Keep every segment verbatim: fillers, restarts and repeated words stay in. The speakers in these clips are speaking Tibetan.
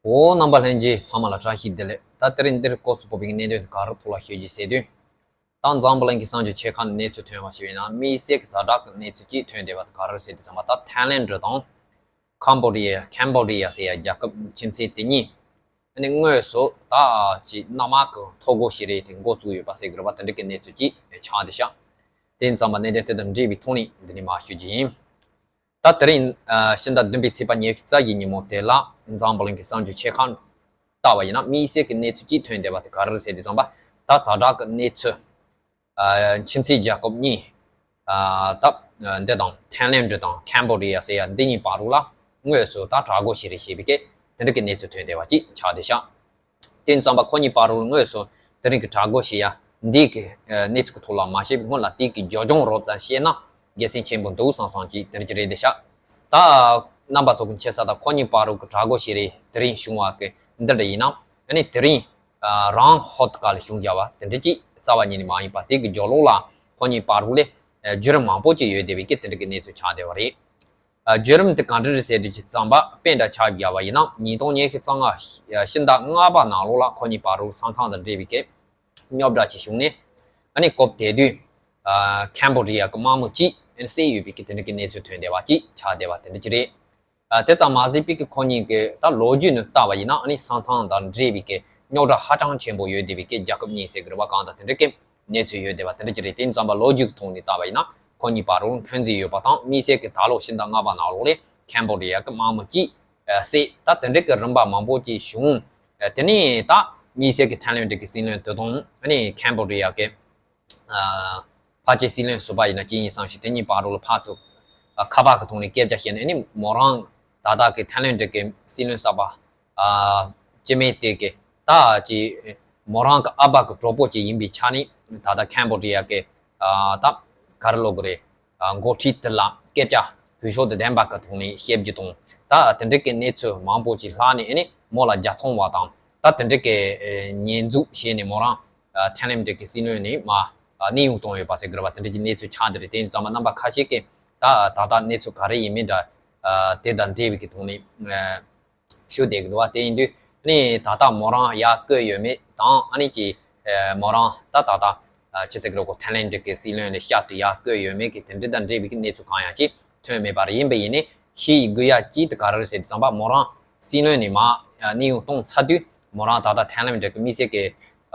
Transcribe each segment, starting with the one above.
འོ། རྣམ་པ་ལྷན་རྒྱས་ཚང་མ་ལ་བཀྲ་ཤིས་བདེ་ལེགས། ད་དེ་རིང་འདིར་སྐོར་ཚུགས་པོ་པའི་གནད་དོན་དེ་ག་རེ་ཐོག་ལ་ཤོད་ཀྱི་ཟེར་དུས། ད་འཛམ་བུ་གླིང་གི་གསར་འགྱུར་ཆེ་ཁག་ནས་གནས་ཚུལ་ཐོན་པ་ཞིག་ཡིན་ན། དམིགས་བསལ་གྱི་ཛ་དྲག་གི་གནས་ཚུལ་གཅིག་ཐོན་བསྡད་པ་དེ་ག་རེ་ཟེར་དུས་ཙམ་པ། ད་ཐའི་ལེན་ཌི་དང་ཁམ་བོ་ཌི་ཡ། Cambodia ཟེར་ཡ་རྒྱལ་ཁབ་ཁྱིམ་མཚེས་དེ་གཉིས་ནི་དངོས་སུ་ད་ཅིག་གནམ་དམག་གི་ཐོ་འགོད་བྱེད་རེས་དེ་འགོ་བཙུགས་ཡོད་པ་ཟེར་གྱི་རེད་པ། དེ་འདྲ་གི་གནས་ཚུལ་གཅིག་ཆགས་བསྡད་ཤག་དེ་ཡིན་ཙམ་པ་གནད་དོན་དེ་དང་འབྲེལ་བའི་ཐོག་ནས་འདི་ནས་མར་ཞུ་རྒྱུ་ཡིན། ད་དེ་རིང་ཕྱི་ཟླ་བདུན་པའི་ཚེས་པ་ཉི་ཤུ་རྩ་བཞིའི་ཉིན་མོ་དེ་ལ་འཛམ་བུ་གླིང་གི་གསར་འགྱུར་ཆེ་ཁག་ལྟ་བ་ཡིན་ན། དམིགས་བསལ་གྱི་གནས་ཚུལ་གཅིག་ཐོན་བསྡད་པ་དེ་ག་རེ་རེད་ཟེར་དུས་ཙམ་པ། ད་ཛ་དྲག་གི་གནས་ཚུལ། ཨ། ཁྱིམ་མཚེས་རྒྱལ་ཁབ་གཉིས། ཨ། ད་འདི་དང་ཐའི་ལེན་ཌི་དང་ཁམ་བོ་ཌི་ཡ་ཟེར་ཡ་འདི་གཉིས་བར་དུ་ལ་དངོས་སུ་ད་དྲག་རྒོལ་བྱེད་རེས་བྱེད་པའི་སྐད་དེ་འདྲ་གི་གནས་ཚུལ་ཐོན་བསྡད་པ་གཅིག་ཆགས་བསྡད་ཤག་དེ་ཙམ་པ་ཁོ་གཉིས་བར་དུ་དངོས་སུ་དེ་རིང་གི་དྲག་རྒོལ་བྱེད་ཡ་འདི་གི་གནས་ཚུལ་གྱི་ཐོག་ལ་མ་བཤད་པའི་སྔོན་ལ་དེ་གི་རྒྱབ་ལྗོངས་རོབ་ཙམ་བཤད་ན་དགེ་མཚན་ཆེན་པོ་འདུག་བསམ་བསམ་གྱི་དེ་འདྲ་ཅིག་རེད་བསྡད་ཤག་ད་རྣམ་པ་ཚོ་གི་མཁྱེན་གསལ་ལྟར་ཁོ་གཉིས་བར་དུ་གི་དྲག་རྒོལ་བྱེད་རེས་དེ་རིང་བྱུང་བ་གི་འདི་འདྲ་ཡིན་ན། ཨ་ནི་དེ་རིང་རང་ཧོ་ཏི་ཀ་ལ་བྱུང་བཞག་པ་དེ་འདྲ་ཅིག་རྩ་བ་ཉིད་ནས་མ་ཡིན་པ། དེ་གི་རྒྱབ་ལོགས་ལ་ཁོ་གཉིས་བར་དུ་ལ་བརྒྱུད་རིམ་མང་པོ་ཅིག་ཡོད་བསྡད་པའི་སྐད་དེ་འདྲ་གི་གནས་ཚུལ་ཆགས་བསྡད་པ་རེད། ཨ། བརྒྱུད་རིམ་དེ་ག་འདྲ་རེད་ཟེར་དུས་ཙམ་པ་དཔེ་འདྲ་ཆ་བཞག་པ་ཡིན་ན། ཉིས་སྟོང་ཉི་ཤུ་རྩ་ལྔ་ཕྱི་ཟླ་ལྔ་པ་ནང་ལོགས་ལ་ཁོ་གཉིས་བར་དུ་ས་མཚམས་དང་འབྲེལ་བའི་སྐད་རྙོག་དྲ་ཅིག་བྱུང་ནས། ཨ་ནི་སྐབས་དེ་དུས་ཨ་ཁམ་བོ་ཌི་ཡ་གི་དམག་མི་གཅིག་ཨ་ནི་བསད་ཡོད་པའི་སྐད་དེ་འདྲ་གི་གནས་ཚུལ་ཐོན་བསྡད་པ་ཅིག་ཆགས་བསྡད་པ་དེ་འདྲ་ཅིག་རེད། ཨ། དེ་ཙམ་མ་ཟད་པའི་གི་ཁོ་གཉིས་ཀྱི་ད་ལོ་རྒྱུས་ནས་བལྟས་པ་ཡིན་ན། ཨ་ནི་ས་མཚམས་དང་འབྲེལ་བའི་གི་རྙོག་དྲ་ཧ་ཅང་ཆེན་པོ་ཡོད་བསྡད་པའི་གི་རྒྱལ་ཁབ་གཉིས་ཟེར་གི་རེད་པ། གང་ལྟར་དེ་འདྲ་གི་གནས་ཚུལ་ཡོད་བསྡད་པ་དེ་འདྲ་ཅིག་རེད། དེ་ཙམ་པ་ལོ་རྒྱུས་ཀྱི་ཐོག་ནས་བལྟས་པ་ཡིན་ན་ཁོ་གཉིས་བར་དུ་འཁོན་འཛིན་ཡོད་པ་དང་། དམིགས་བསལ་གི་ད་ལོ་ཕྱི་ཟླ་ལྔ་པ་ནང་ལོགས་ལ་ཁམ་བོ་ཌི་ཡ་གི་དམག་མི་གཅིག་ཨ་བསད། ད་དེ་འདྲ་གི་རིམ་པ་མང་པོ་ཅིག་བྱུང་། ཨ། དེ་ནས་ད་དམིགས་བསལ་གི་ཐའི་ལེན་ཌི་གི་སྲིད་བློན་དེ་དང་། ཨ་ནི་ཁམ་བོ་ཌི་ཡ་གི་ཨ། ཕལ་ཆེར་སྲིད་བློན་ཟུར་པ་ཡིན་ན་གཅིག་ཡིན་བསམ་ཞིང་། དེ་གཉིས་བར་དུ་ལ་ཕར་ཚུར་ཨ་ཁ་པར་གྱི་ཐོག་ནས་སྐད་ཆ་བཤད་ནས། ཨ་ནི་མོ་རང་ད་ལྟ་གི་ཐའི་ལེན་ཌི་གི་སྲིད་བློན་གསར་པ་ཨ་སྤྱི་མེས་དེ་གི་ད་ཅིག་མོ་རང་གི་ཨ་ཕ་གི་གྲོགས་པོ་ཅིག་ཡིན་པའི་ཆ་ནས། ད་ལྟ་ཁམ་བོ་ཌི་ཡ་གི་ཨ་ད་ག་རེ་ལབ་དགོས་རེད། ཨ། འགོ་ཁྲིད་དེ་ལ་སྐད་ཆ་གུས་ཞབས་དང་ལྡན་པ་གི་ཐོག་ནས་བཤད་རྒྱུ་དང་། ད་དེ་འདྲ་གི་གནས་ཚུལ་མང་པོ་ཅིག་ལྷག་ནས། ཨ་ནི་མོ་ལ་རྒྱལ་འཚོང་བ་དང་། ད་དེ་འདྲ་གི་ཨ་ཉེས་འཛུགས་བྱས་ནས་མོ་རང་ཨ་ཐའི་ལེན་ཌི་གི་སྲིད་བློན་ནས་མར་ཨ་གནས་དབྱུང་བཏང་ཡོད་པ་ཟེར་གི་རེད་པ། དེ་འདྲ་གི་གནས་ཚུལ་ཆགས་བསྡད་རེད། དེ་ཡིན་ཙང་མ་རྣམ་པ་ཁ་ཤས་ཀྱིས་ད་ད་ལྟ་གནས་ཚུལ་ག་རེ་ཡིན་མིན་འདྲ་ཨ་དེ་དང་འབྲེལ་བའི་གི་ཐོག་ནས་ཨ་ཞུ་བསྡད་གི་འདུག་པ། དེ་ཡིན་དུས་ཨ་ནི་ད་ལྟ་མོ་རང་ཡར་བསྐོས་ཡོད་མེད་དང་། ཨ་ནི་ཅིག་ཨ་མོ་རང་ད་ད་ལྟ་ཨ་ཅི་ཟེར་གི་རེད་གོ། ཐའི་ལེན་ཌི་གི་སྲིད་བློན་ལ་བསྐྱར་དུ་ཡར་བསྐོས་ཡོད་མེད་ཀྱི་དེ་འདྲ་དང་འབྲེལ་བའི་གི་གནས་ཚུལ་གང་ཡང་ཅིག་ཐོན་མེད་པ་རེད། ཡིན་པ་ཡིན་ནའི་ཞུ་ཡི་དགོས་ཡ་གཅིག་དེ་ག་རེ་རེད་ཟེར་དུས་ཙམ་པ། མོ་རང་སྲིད་བློན་ནས་མར་ཨ་གནས་དབྱུང་བཏང་ཚར་དུས། མོ་རང་ད་ལྟ་ཐའི་ལེན་ཌི་གི་དམིགས་བསལ་གྱི་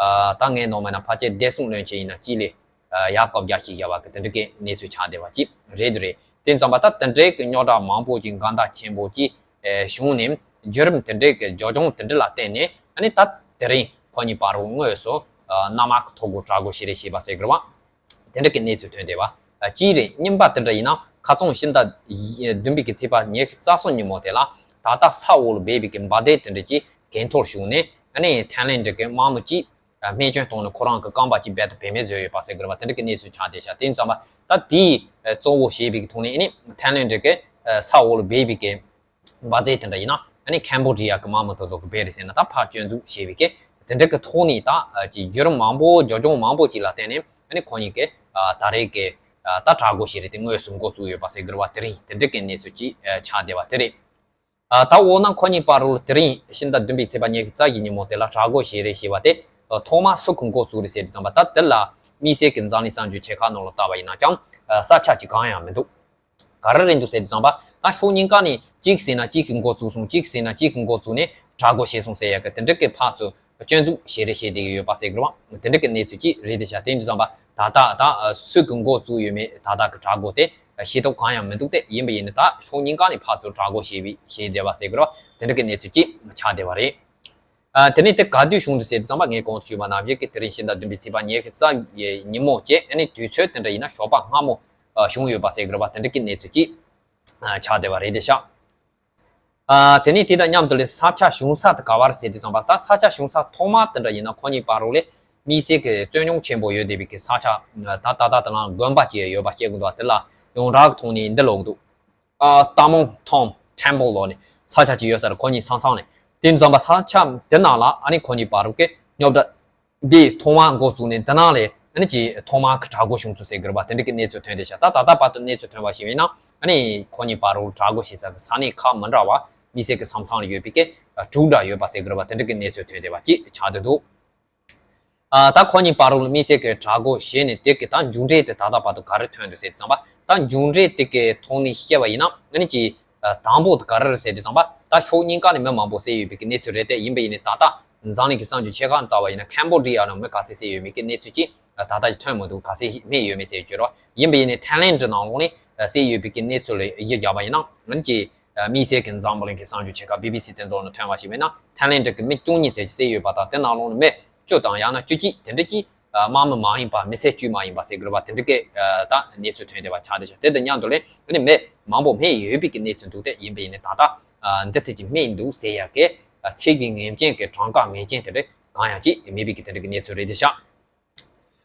ཨ་ད་ངས་མནོ་མིན་ན་ཕལ་ཆེར་བདེ་སྲུང་བློན་ཆེན་ཡིན་ན་གཅིག་ལ་ཨ་ཡར་བཀའ་རྒྱ་ཞིག་བཞག་པ་གི་དེ་འདྲ་གི་གནས་ཚུལ་ཆགས་བསྡད་པ་ཅིག་རེད་དེ་རེད། དེ་ཙམ་པ་ད་དེ་འདྲའི་གི་རྙོག་དྲ་མང་པོ་ཅིག་འགལ་ཟླ་ཆེན་པོ་ཅིག་ཨ་བྱུང་ནས། བརྒྱུད་རིམ་དེ་འདྲའི་གི་རྒྱབ་ལྗོངས་དེ་འདྲ་ལ་བརྟེན་ནས། ཨ་ནི་ད་དེ་རིང་ཁོ་གཉིས་བར་དུ་དངོས་སུ་ཨ་གནམ་དམག་གི་ཐོག་གི་དྲག་རྒོལ་བྱེད་རེས་བྱས་པ་ཟེར་གི་རེད་པ། དེ་འདྲ་གི་གནས་ཚུལ་ཐོན་བསྡད་པ་ཨ་གཅིག་རེད། གཉིས་པ་དེ་འདྲ་ཡིན་ན། ཁ་རྩང་ཕྱི་ཟླ་བདུན་པའི་གི་ཚེས་པ་ཉི་ཤུ་རྩ་གསུམ་ཉིན་མོ་དེ་ལ་ད་ལྟ་ས་འོག་ལ་སྦས་པའི་གི་འབར་མདེལ་དེ་འདྲ་ཅིག་གས་འཐོར་བྱུང་ནས། ཨ་ནི་ཐའི་ལེན་ཌི་གི་དམག་མི་གཅིག་ཨ་རྨས་སྐྱོན་བཏང་ནས་ཁོ་རང་གི་རྐང་པ་གཅིག་རྦད་དེ་བེད་མེད་བཟོས་ཡོད་པ་ཟེར་གི་རེད་པ། དེ་འདྲ་གི་གནས་ཚུལ་ཆགས་བསྡད་ཤག་དེ་ཡིན་ཙང་མ་ད་དེའི་ཨ་གཙོ་བོ་བྱས་པའི་གི་ཐོག་ནས། ཨ་ནི་ཐའི་ལེན་ཌི་གི་ཨ་ས་འོག་ལ་སྦས་པའི་གི་འབར་རྫས་དེ་འདྲ་ཡིན་ན། ཨ་ནི་ཁམ་བོ་ཌི་ཡ་གི་དམག་མི་དེ་ཚོ་གིས་སྦས་རེད་ཟེར་ན། ད་ཕར་སྐྱོན་འཛུགས་བྱས་པའི་གི་དེ་འདྲ་གི་ཐོག་ནས། ད་ཨ་ཅིག་བརྒྱུད་རིམ་མང་པོ་རྒྱབ་ལྗོངས་མང་པོ་ཅིག་ལ་བརྟེན་ནས། ཨ་ནི་ཁོ་གཉིས་ཀྱིས་ཨ་ད་རེས་ཀྱི་ཨ་ད་དྲག་རྒོལ་བྱེད་རེས་དེ་དངོས་སུ་འགོ་བཙུགས་ཡོད་པ་ཟེར་གི་རེད་པ། དེ་རིང་དེ་འདྲ་གི་གནས་ཚུལ་ཅིག་ཨ་ཆགས་བསྡད་པ་དེ་རེད། ཨ་ད་འོ་ན་ཁོ་གཉིས་བར་དུ་དེ་རིང་ཕྱི་ཟླ་བདུན་པའི་ཚེས་པ་ཉི་ཤུ་རྩ་བཞི་ཉིན་མོ་དེ་ལ་དྲག་རྒོལ་བྱེད་རེས་བྱས་པ་དེ་ཨ་ཐོག་མར་སུ་གིས་འགོ་བཙུགས་རེད་ཟེར་དུས་ཙམ་པ། ད་དེ་ལ་དམིགས་བསལ་གྱི་འཛམ་གླིང་གསར་འགྱུར་ཆེ་ཁག་ནང་ལ་བལྟས་པ་ཡིན་ན་ཀྱང་ཨ་གསལ་ཆ་ཅིག་གང་ཡང་མི་འདུག་ག་རེ་རེད་འདུག་ཟེར་དུས་ཙམ་པ། ད་ཕྱོགས་གཉིས་ཀ་ནས་གཅིག་ཟེར་ན་གཅིག་གིས་འགོ་བཙུགས་སོང་། གཅིག་ཟེར་ན་གཅིག་གིས་འགོ་བཙུགས་ནས་དྲག་རྒོལ་བྱས་སོང་ཟེར་ཡ་གི་དེ་འདྲ་གི་ཕར་ཚུར་སྐྱོན་འཛུགས་བྱེད་རེས་བྱེད་བསྡད་ཀྱི་ཡོད་པ་ཟེར་གི་རེད་པ། དེ་འདྲ་གི་གནས་ཚུལ་ཅིག་རེད་བསྡད་ཤག་དེ་ཡིན་དུས་ཙམ་པ་ད་ལྟ་ད་སུ་གིས་འགོ་བཙུགས་ཡོད་མེད་ད་ལྟ་གི་དྲག་རྒོལ་དེ་ཤེས་ཐབས་གང་ཡང་མི་འདུག་སྟེ། ཡིན་པ་ཡིན་ན་ད་ཕྱོགས་གཉིས་ཀ་ནས་ཕར་ཚུར་དྲག་རྒོལ་བྱས་པའི་བྱས་བསྡད་པ་ཟེར་གི་རེད་པ། དེ་འདྲ་གི་གནས་ཚུལ་ཅིག་ཆགས་བསྡད་པ་རེད། ཨ་དེ་ནས་དེ་ག་དུས་བྱུང་འདུག་ཟེར་དུས་ཙམ་པ། ངས་གོང་དུ་ཞུས་པ་ནང་བཞིན་གྱི་དེ་རིང་ཕྱི་ཟླ་བདུན་པའི་ཚེས་པ་ཉི་ཤུ་རྩ་བཞི་ཉིན་མོ་བྱས། ཨ་ནི་དུས་ཚོད་དེ་འདྲ་ཡིན་ན་ཞོགས་པ་སྔ་མོ་ཨ་བྱུང་ཡོད་པ་ཟེར་གི་རེད་པ། དེ་འདྲ་གི་གནས་ཚུལ་ཅིག་ཨ་ཆགས་བསྡད་པ་རེད་བསྡད་ཤག་ཨ་དེ་ནས་དེ་དང་མཉམ་དུ་ལ་ས་ཆ་བྱུང་ས་དེ་ག་བ་རེད་ཟེར་དུས་ཙམ་པ། ད་ས་ཆ་བྱུང་ས་ཐོག་མ་དེ་འདྲ་ཡིན་ན་ཁོ་གཉིས་བར་དུ་ལ་དམིགས་བསལ་གྱི་རྩོད་རྙོག་ཆེན་པོ་ཡོད་བསྡད་པའི་གི་ས་ཆ། ད་ད་ལྟ་དེ་ལ་དགོན་པ་ཅིག་ཡོད་པ་བཤད་གི་འདུག་དེ་ལ་ཡོངས་གྲགས་ཀྱི་ཐོག་ནས་འདི་ལབ་གི་འདུག་ཨ་སྟག་མོ་ཐོམ་ཊེམ་པལ་ལབ་ནས་ས་ཆ་ཅིག་ཡོད་ས་རེད། ཁོ་གཉིས་ས་མཚམས་ནས། དེ་ཙམ་པ་ས་ཆ་དེ་ནང་ལ་ཨ་ནི་ཁོ་གཉིས་བར་དུ་གི་རྙོག་དྲ་འདི་ཐོག་མ་འགོ་བཙུགས་ནས་དེ་ནང་ལ་ཨ་ནི་ཅིག་ཐོག་མ་གི་དྲག་རྒོལ་བྱུང་ཚུལ་ཟེར་གི་རེད་པ། དེ་འདྲ་གི་གནས་ཚུལ་ཐོན་བསྡད་ཤག་ད་ད་ལྟ་བར་དུ་གནས་ཚུལ་ཐོན་པ་ཞིག་ཡིན་ན། ཨ་ནི་ཁོ་གཉིས་བར་དུ་དྲག་རྒོལ་བྱེད་ས་གི་ས་གནས་ཁག་མི་འདྲ་བ་ དམིགས་བསལ་གྱི་ས་མཚམས་ལ་ཡོད་པའི་གི་དྲུག་འདྲ་ཡོད་པ་ཟེར་དགོས་རེད་པ། དེ་འདྲ་གི་གནས་ཚུལ་ཐོན་བསྡད་པ་ཅིག་ཆགས་བསྡད་འདུག་ཨ། ད་ཁོ་གཉིས་བར་དུ་དམིགས་བསལ་གྱི་དྲག་རྒོལ་བྱས་ནས་དེ་གི་ད་མཇུག་འབྲས་དེ་ད་ལྟ་བར་དུ་ག་རེ་ཐོན་འདུག་ཟེར་དུས་ཙམ་པ། ད་མཇུག་འབྲས་དེ་གི་ཐོག་ནས་བཤད་པ་ཡིན་ན་ཨ་ནི་ཅིག་ཨ། དང་པོ་དེ་ག་རེ་རེད་ཟེར་དུས་ཙམ་པ། ད་ཕྱོགས་གཉིས་ཀ་ནས་མི་མང་པོ་བསད་ཡོད་པའི་གི་གནས་ཚུལ་རེད་དེ། ཡིན་པ་ཡིན་ནའི་ད་ལྟ་འཛམ་གླིང་གི་གསར་འགྱུར་ཆེ་ཁག་ལྟ་བ་ཡིན་ན་ཁམ་བོ་ཌི་ཡ་ནང་མི་ག་ཚད་བསད་ཡོད་མེད་ཀྱི་གནས་ཚུལ་ཅིག་ད་ལྟ་ཅིག་ཐོན་མི་འདུག་ག་ཚད་རྨས་ཡོད་མེད་ཟེར་བརྗོད་རོགས། ཡིན་པ་ཡིན་ནའི་ཐའི་ལེན་ཌི་ནང་ལོགས་ནས་བསད་ཡོད་པའི་གི་གནས་ཚུལ་ལ་གཞི་བཞག་པ་ཡིན་ན་ཨ་ནི་ཅིག་དམིགས་བསལ་གྱི་འཛམ་བུ་གླིང་གི་གསར་འགྱུར་ཆེ་ཁག་བི་བི་སི་དེ་ཚོ་ནང་ཐོན་པ་ཞིག་མིན་ན་ཐའི་ལེན་ཌི་གི་མི་བཅུ་གཉིས་ཙམ་ཞིག་བསད་ཡོད་པ་དང་། དེ་ནང་ལོགས་ནས་མི་བཅུ་དང་ཡང་ན་བཅུ་གཅིག་དེ་འདྲ་ཅིག་དམག་མི་མ་ཡིན་པ་མི་སེར་བཅུ་མ་ཡིན་པ་ཟེར་དགོས་རེད་པ། དེ་འདྲ་གི་ད་གནས་ཚུལ་ཐོན་བསྡད་པ་ཆགས་བསྡད་ཤག་དེ་དང་མཉམ་དུ་ལས་ཨ་ནི་མི་མང་པོ་རྨས་ཡོད་པའི་གི་གནས་ཚུལ་འདུག་སྟེ། ཡིན་པ་ཡིན་ནའི་ད་ལྟ་འདི་ཚད་ཅིག་རྨས་འདུག་ཟེར་ཡག་གི་ཚིག་གི་ངེས་ཅན་གྱི་གྲངས་ཀ་ངེས་ཅན་དེ་འདྲ་གང་ཡང་ཅིག་མེད་པའི་གི་དེ་འདྲ་གི་གནས་ཚུལ་རེད་བསྡད་ཤག་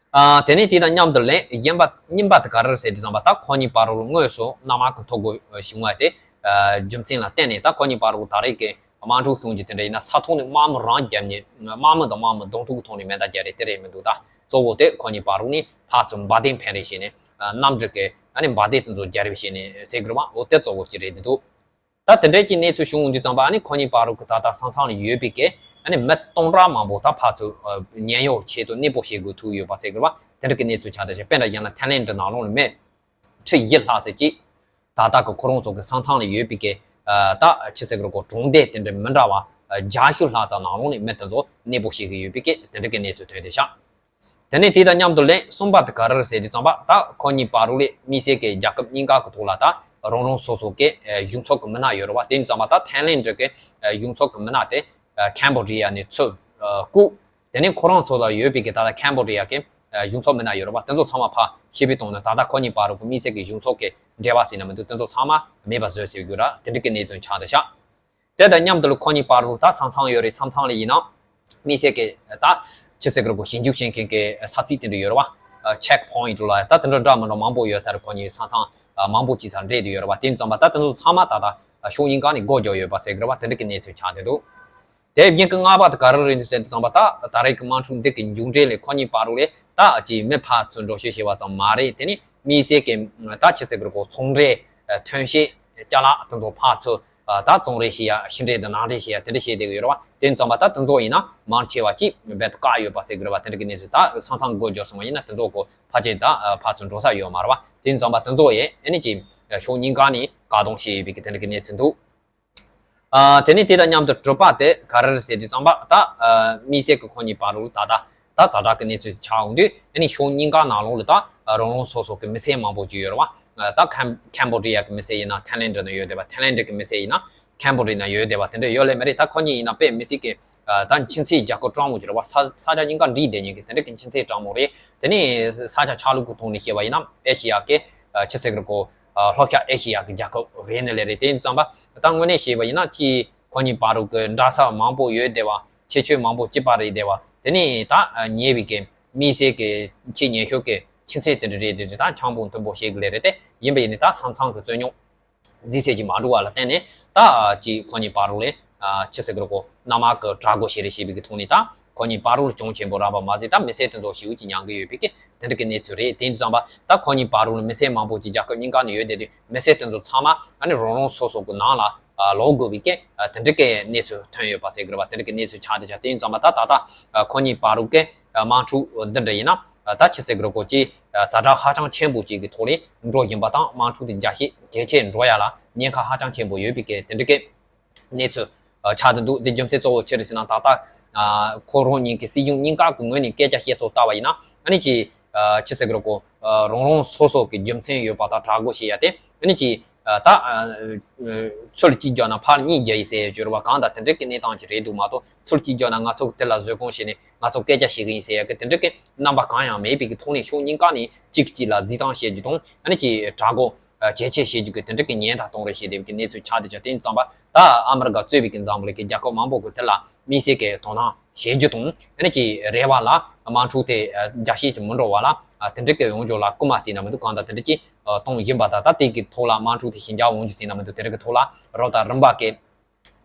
ཨ། དེ་ནས་དེ་དང་མཉམ་དུ་ལན་གཞན་པ་གཉིས་པ་དེ་ག་རེ་རེད་ཟེར་དུས་ཙམ་པ། ད་ཁོ་གཉིས་བར་དུ་དངོས་སུ་གནམ་དམག་གི་ཐོ་འགོད་བྱུང་བ་དེ་ཨ། རྒྱུ་མཚན་ལ་བརྟེན་ནས་ད་ཁོ་གཉིས་བར་དུ་ད་རེས་ཀྱི་དམག་འཁྲུག་བྱུང་རྒྱུ་དེ་འདྲ་ཡིན་ན་ས་ཐོག་ནས་དམག་མི་རང་བརྒྱབ་ནས་དམག་མི་དང་དམག་མི་གདོང་ཐུག་གི་ཐོག་ནས་མེ་མདའ་བརྒྱབ་རེད། དེ་རེད་མི་འདུག་ད་གཙོ་བོ་དེ་ཁོ་གཉིས་བར་དུ་ནས་ཕར་ཚུར་འབར་མདེལ་འཕེན་རེས་བྱས་ནས་ཨ། གནམ་གྲུ་གི་ཨ་ནི་འབར་མདེལ་དེ་ཚོ་རྒྱག་རེས་བྱས་ནས་ཟེར་དགོས་རེད་པ། འོ་དེ་གཙོ་བོ་ཅིག་རེད་བསྡད་འདུག་ད་དེ་འདྲའི་གི་གནས་ཚུལ་བྱུང་ཡོང་དུས་ཙམ་པ། ཨ་ནི་ཁོ་གཉིས་བར་དུ་གི་ད་ལྟ་ས་མཚམས་ལ་ཡོད་པའི་གི་ཨ་ནི་མི་སྟོང་ཕྲག་མང་པོ་ད་ཕར་ཚུར་ཨ། ཉེན་གཡོལ་ཆེད་དུ་གནས་སྤོ་བྱེད་དགོས་ཐུག་ཡོད་པ་ཟེར་དགོས་རེད་པ། དེ་འདྲ་གི་གནས་ཚུལ་ཆགས་བསྡད་ཤག་དཔེར་ན་ཡང་ན་ཐའི་ལེན་ཌི་ནང་ལོགས་ནས་མི་ཁྲི་བཞི་ལྷག་ཙམ་ཅིག་ད་ལྟ་གི་ཁོ་རང་ཚོ་གི་ས་མཚམས་ལ་ཡོད་པའི་གི་ཨ། ད་ཆི་ཟེར་དགོས་རེད། གྲོང་སྡེ་དེ་འདྲ་མི་འདྲ་བ་ཨ། བརྒྱད་ཅུ་ལྷག་ཙམ་ནང་ལོགས་ནས་མི་དེ་ཚོ་གནས་སྤོ་བྱེད་ཀྱི་ཡོད་པའི་གི་དེ་འདྲ་གི་གནས་ཚུལ་ཐོན་བསྡད་ཤག་དེ་ནས་དེ་དང་མཉམ་དུ་ལན་གསུམ་པ་དེ་ག་རེ་རེད་ཟེར་དུས་ཙམ་པ། ད་ཁོ་གཉིས་བར་དུ་ལས་དམིགས་བསལ་གྱི་རྒྱལ་ཁབ་གཉིས་ཀ་གི་ཐོག་ལ་ད་རང་རང་སོ་སོ་གི་ཨ། གཞུང་ཚབ་ཀྱི་མི་སྣ་ཡོད་རེད་པ། དེ་ཡིན་ཙམ་པ་ད་ཐའི་ལེན་ཌི་གི་ཨ། གཞུང་ཚབ་ཀྱི་མི་སྣ་དེ་ཨ། ཁམ་བོ་ཌི་ཡ་ནས་ཚུར་ཨ། བསྐུར། དེ་ནས་ཁོ་རང་ཚོ་ལ་ཡོད་པའི་གི་ད་ལྟ་ཁམ་བོ་ཌི་ཡ་གི་ཨ། གཞུང་ཚབ་མི་སྣ་ཡོད་རེད་པ། དེ་ཚོ་ཚང་མ་ཕར་ཕྱིར་འབུད་བཏང་ནས་ད་ལྟ་ཁོ་གཉིས་བར་དུ་གི་དམིགས་བསལ་གྱི་གཞུང་ཚབ་ཀྱི་འབྲེལ་བ་ཟེར་ན་མི་འདུག་དེ་ཚོ་ཚང་མ་མེད་པ་བཟོས་ཟེར་གྱི་ཡོད་རེད། དེ་འདྲ་གི་གནས་ཚུལ་ཆགས་བསྡད་ཤག་དེ་དང་མཉམ་དུ་ལ་ཁོ་གཉིས་བར་དུ་ད་ས་མཚམས་ཡོད་རེད། ས་མཚམས་ལ་ཡིན་ན་དམིགས་བསལ་གྱི་ད་ཆི་ཟེར་གྱི་རེད། ཁོ་ཞིབ་འཇུག་བྱེད་མཁན་གྱི་ས་ཚིགས་དེ་འདྲ་ཡོད་རེད་པ། ཨ། ཆེག་པོ་ཡིན་ཊི་ལ་ད་དེ་འདྲ་འདྲ་མི་འདྲ་མང་པོ་ཡོད་ས་རེད། ཁོ་གཉིས་ས་མཚམས་ཨ། མང་པོ་ཅིག་སར་འདྲེས་ཏེ་ཡོད་རེད་པ། དེ་ཙམ་པ་ད་དེ་ཚོ་ཚང་མ་ད་ལྟ་ཕྱོགས་གཉིས་ཀ་ནས་སྒོ་རྒྱག་ཡོད་པ་ཟེར་གྱི་རེད་པ། དེ་འདྲ་གི་གནས་ཚུལ་ཆགས་བསྡད་འདུག་དེ་རྒྱུན་གྱི་ལྔ་པ་དེ་ག་རེ་རེད་འདུག་ཟེར་དུས་ཙམ་པ། ད་ད་རེས་ཀྱི་དམག་འཁྲུག་འདི་གི་མཇུག་འབྲས་ལས་ཁོ་གཉིས་བར་དུ་ལས་ད་ཅིག་མི་ཕར་ཚུར་འགྲོ་བཤད་བྱས་པ་ཙམ་མ་རེད། དེ་ནི་དམིགས་བསལ་གྱི་ད་ཆི་ཟེར་གྱི་རེད། ཁོ་ཚོང་འབྲེལ་ཨ། ཐོན་སྐྱེད་ཅ་ལག་དེ་ཚོ་ཕར་ཚུར་ཨ། ད་བཙོང་རེས་བྱེད་ཡ། ཕྱི་འབྲེལ་དང་ནང་འབྲེལ་བྱེད་ཡ། དེ་འདྲ་བྱས་བསྡད་ཀྱི་ཡོད་རེད་པ། དེ་ཙམ་པ་ད་དེ་ཚོ་ཡིན་ན་མང་ཆེ་བ་ཅིག་རྦད་དེ་བཀག་ཡོད་པ་ཟེར་གྱི་རེད་པ། དེ་འདྲ་གི་གནས་ཚུལ། ད་ས་མཚམས་སྒོ་རྒྱག་སོང་བ་ཡིན་ན་དེ་ཚོ་ཁོ་ཕལ་ཆེར་ད་ཨ། ཕར་ཚུར་འགྲོ་ས་ཡོད་མ་རེད་པ། དེ་ཙམ་པ་དེ་ཚོ་ཡིན། ཨ་ནི་ཅིག་ཕྱོགས་གཉིས་ཀ་ནས་བཀག་སྡོམ་བྱས་ཡོད་པའི་གི་དེ་འདྲ་གི་གནས་ཚུལ་འདུག་ཨ། དེ་ནས་དེ་དང་མཉམ་དུ་དྲུག་པ་དེ་ག་རེ་རེད་ཟེར་དུས་ཙམ་པ། ད་ཨ། དམིགས་བསལ་གྱི་ཁོ་གཉིས་བར་དུ་ད་ལྟ་ད་ཛ་དྲག་གི་གནས་ཚུལ་ཆགས་ཡོང་དུས། ཨ་ནི་ཕྱོགས་གཉིས་ཀ་ནང་ལོགས་ལ་ད་རང་རང་སོ་སོ་གི་མི་སེར་མང་པོ་ཅིག་ཡོད་རེད་པ། ད་ཁམ་ཁམ་བོ་ཌི་ཡ་གི་མི་སེར་ཡིན་ན་ཐའི་ལེན་ཌི་ནང་ཡོད་བསྡད་པ། ཐའི་ལེན་ཌི་གི་མི་སེར་ཡིན་ན་ཁམ་བོ་ཌི་ནང་ཡོད་བསྡད་པ་དེ་འདྲ་ཡོད་ལེ་མ་རེད། ད་ཁོ་གཉིས་ཡིན་ན་དཔེ་མི་སྲིད་ཀྱི་ཨ། ད་ཁྱིམ་མཚེས་རྒྱལ་ཁབ་སྤྲང་པོ་ཅིག་རེད་པ། ས་ས་ཆ་གཉིས་ཀ་འདྲེས་བསྡད་མཁན་གྱི་དེ་འདྲ་གི་ཁྱིམ་མཚེས་སྤྲང་པོ་རེད། དེ་ནས་ས་ཆ་ཆགས་ལུགས་ཀྱི་ཐོག་ནས་བཤད་པ་ཡིན་ན་ཨེ་ཤེ་ཡ་གི་ཨ། ཆི་ཟེར་གྱི་རེད། ཁོ་ཨ། ལྷོ་ཤར་ཨེ་ཤེ་ཡ་གི་རྒྱལ་ཁབ་རེད་ནི་ལེ་རེད། དེ་ཡིན་ཙམ་པ་ད་དངོས་གནས་བཤད་པ་ཡིན་ན་ཅིག་ཁོ་གཉིས་བར་དུ་གི་འདྲ་ས་མང་པོ་ཡོད་བསྡད་པ། ཁྱད་ཆོས་མང་པོ་གཅིག་པ་རེད་བསྡད་པ། དེ་ནས་ད་ཨ། ཉེ་བའི་གི་དམིགས་བསལ་གྱི་ཆེས་ཉེ་ཤོས་ཀྱི་ཁྱིམ་མཚེས་དེ་འདྲ་རེད་དེ། ད་འཆམ་པོ་མཐུན་པོ་བྱེད་ཀྱི་ལེ་རེད་དེ། ཡིན་པ་ཡིན་ནའི་ད་ས་མཚམས་ཀྱི་རྩོད་རྙོག་རྫིག་ཚད་ཅིག་མ་འགྲོ་བ་ལ་བརྟེན་ནས། ད་ཅིག་ཁོ་གཉིས་བར་དུ་ལས་ཨ། ཆི་ཟེར་གྱི་རེད། ཁོ་གནམ་དམག་གི་དྲག་རྒོལ་བྱེད་རེས་བྱེད་པའི་གི་ཐོག་ནས་ད་ཁོ་གཉིས་བར་དུ་ལ་གྱོང་ཆེན་པོ་རག་པ་མ་ཟད། ད་མི་སེར་དེ་ཚོ་ཞེ་པོ་ཅིག་མྱང་གི་ཡོད་པའི་གི་དེ་འདྲ་གི་གནས་ཚུལ་རེད། དེ་ཡིན་ཙམ་པ་ད་ཁོ་གཉིས་བར་དུ་ལ་མི་སེར་མང་པོ་ཅིག་རྒྱལ་ཁབ་གཉིས་ཀ་ནས་ཡོད་བསྡད་དུས། མི་སེར་དེ་ཚོ་ཚང་མ་ཨ་ནི་རང་རང་སོ་སོ་གི་ནང་ལ་ཨ། ལོག་དགོས་པའི་གི་ཨ། དེ་འདྲ་གི་གནས་ཚུལ་ཐོན་ཡོད་པ་ཟེར་གྱི་རེད་པ། དེ་འདྲ་གི་གནས་ཚུལ་ཆགས་བསྡད་ཤག་དེ་ཡིན་ཙམ་པ་ད་ད་ལྟ་ཨ། ཁོ་གཉིས་བར་དུ་གི་ཨ། དམག་འཁྲུག་འདི་འདྲ་ཡིན་ན་ཨ། ད་ཆི་ཟེར་གྱི་རེད། ཁོ་ཅིག་ཨ། ཛ་དྲག་ཧ་ཅང་ཆེན་པོ་ཅིག་གི་ཐོག་ནས་འགྲོ་བཞིན་པ་དང་། དམག་འཁྲུག་དེ་རྒྱ་ཆེ་ཇེ་ཆེ་འགྲོ་ཡ་ལ་ཉེན་ཁ་ཧ་ཅང་ཆེན་པོ་ཡོད་པའི་གི་དེ་འདྲ་གི་གནས་ཚུལ་ཨ། ཆགས་བསྡད་འདུག་དེ་རྒྱུ་མཚན་གཙོ་བོ་ཅི་རེད་ཟེར་ན། ད་ལྟ་ཨ། ཁོ་རང་གཉིས་ཀྱི་སྲིད་གཞུང་གཉིས་ཀ་གི་ངོས་ནས་སྐད་ཆ་བཤད་སྲོལ་ལྟ་བ་ཡིན་ན། ཨ་ནི་ཅིག་ཨ། ཆི་ཟེར་གྱི་རེད། ཁོ་ཨ། རང་རང་སོ་སོ་གི་རྒྱུ་མཚན་ཡོད་པ་དང་དྲག་རྒོལ་བྱེད་ཡ་དེ། ཨ་ནི་ཅིག་ཨ། ད་ཨ། ཚུར་གཅིག་རྒྱག་ན་ཕར་གཉིས་རྒྱག་ཡིན་ཟེར་ཡ་ཅིག་ཡོད་རེད་པ། གང་ལྟར་དེ་འདྲ་གི་གནས་སྟངས་ཅིག་རེད་འདུག་མ་གཏོགས། ཚུར་གཅིག་རྒྱག་ན་ང་ཚོ་གི་དེ་ལ་བཟོད་སྒོམ་བྱས་ནས་ང་ཚོ་སྐད་ཆ་བཤད་གི་ཡིན་ཟེར་ཡ་གི་དེ་འདྲ་གི་རྣམ་པ་གང་ཡང་མེད་པའི་གི་ཐོག་ནས་ཕྱོགས་གཉིས་ཀ་ནས་གཅིག་གཅིག་ལ་རྫིག་སྟངས་བཤད་རྒྱུ་དང་། ཨ་ནི་ཅིག་དྲག་རྒོལ་ཇེ་ཆེ་བྱེད་རྒྱུ་གི་དེ་འདྲ་གི་ཉེན་བརྡ་གཏོང་རེས་བྱེད་བསྡད་པའི་གི་གནས་ཚུལ་ཆགས་བསྡད་ཤག་དེ་ཡིན་ཙམ་པ་ད་ཨ་མི་རི་ཀ་གཙོས་པའི་གི་འཛམ་བུ་གླིང་གི་རྒྱལ་ཁབ་མང་པོ་གི་དེ་ལ་དམིགས་བསལ་གྱི་དོ་སྣང་བྱེད་རྒྱུ་དང་། ཨ་ནི་ཅིག་རེ་བ་ལ་དམག་འཁྲུག་དེ་རྒྱ་ཤེད་ཅིག་མི་འགྲོ་བ་ལ་དེ་འདྲ་གི་ཡོང་རྒྱུ་ལ་སྐུལ་མ་ཟེར་ན་མི་འདུག་གང་ལྟར་དེ་འདྲ་ཅིག་གཏོང་བཞིན་པ་དང་། ད་དེ་གི་ཐོག་ལ་དམག་འཁྲུག་དེ་ཞི་འཇགས་འོང་རྒྱུ་ཟེར་ན་མི་འདུག་དེ་འདྲ་གི་ཐོག་ལ་རོགས་དང་རིམ་པ་གི་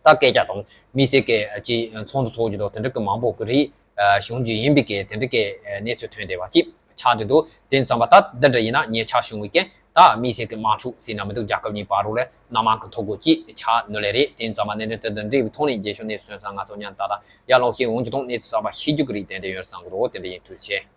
ད་སྐད་ཆ་དང་དམིགས་བསལ་གྱི་ཅིག་ཚོགས་འདུ་ཚོགས་རྒྱུ་དང་དེ་འདྲ་གི་མང་པོ་གི་རིགས་བྱུང་རྒྱུ་ཡིན་པའི་གི་དེ་འདྲ་གི་གནས་ཚུལ་ཐོན་བསྡད་པ་ཅིག་ ཆགས་འདི་འདུག་དེ་ཙམ་པ་ད་འདི་འདྲ་ཡིན་ན་ཉེ་ཆར་བྱུང་བའི་རྐྱེན་ད་དམིགས་བསལ་གྱི་དམག་འཁྲུག་ཟེར་ན་མི་འདུག་རྒྱལ་ཁབ་གཉིས་བར་རུ་ལ་སྣ་མང་གི་ཐོ་འགོད་ཅིག་ཆགས་ནུས་ལེ་རེད། དེ་ཙམ་པ་གནད་དོན་དེ་འདྲ་འདྲ་བའི་ཐོག་ནས་རྒྱལ་ཤོག་ནས་སོན་ཙང་ང་ཚོ་མཉམ་ད་ད་ཡར་ལོག་ཤེས་འོང་རྒྱུ་དང་གནས་ཚུལ་གསར་པ་ཤེས་རྒྱུ་གི་རིགས་ཏན་ཏན་ཡོད་བསམ་གི་རོགས། དེ་འདྲ་ཡིན། ཐུགས་རྗེ་ཆེ།